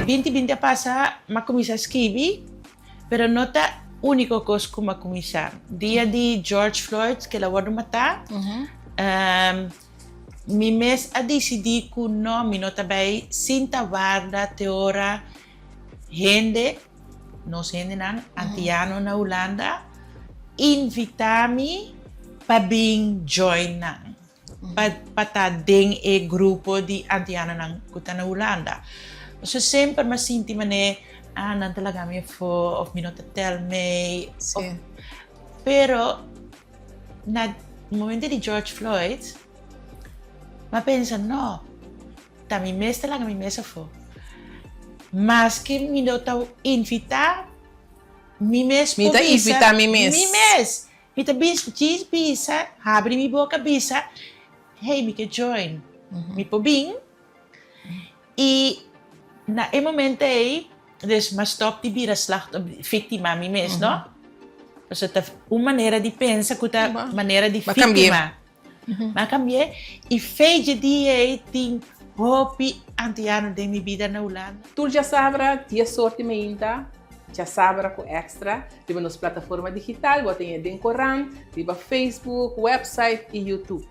2020 a pasa, m'a kuminsá skibi, pero no ta úniko kos ku m'a kuminsá. Dia di George Floyd ku el a wòrdu matá, mi mes a disidí ku no, mi no ta bai sinta warda te ora hende, nos hendenan antiano na Hulanda, invitá mi pa bin join nan. Pa pa ta den e grupo di antianonan ku ta na Hulanda. Pasobra semper mi a sinti manera, ah, nan ta laga mi afó òf mi no ta tel mee. Sí. Pero na momento di George Floyd, mi a pensa, no, ta mi mes ta laga mi mes afó. Maske mi no ta invitá, mi mes Mi por ta bisa, invitá mi mes. Mi mes. Mi ta bis djis bisa, habri mi boka bisa, hey mi ke join, mi por bin? I na e momento ei, dus m'a stop di bira slachtoffer, victima mi mes, no? Pasobra ta un manera di pensa ku ta manera di victima. M'a cambi'é i fe dje dia ei tin hopi antiano den mi bida na Hulanda. Tur djasabra, dies or di meinta, djasabra ku extra, riba nos plataforma digital, bo ta haña den korant, riba Facebook, website i YouTube.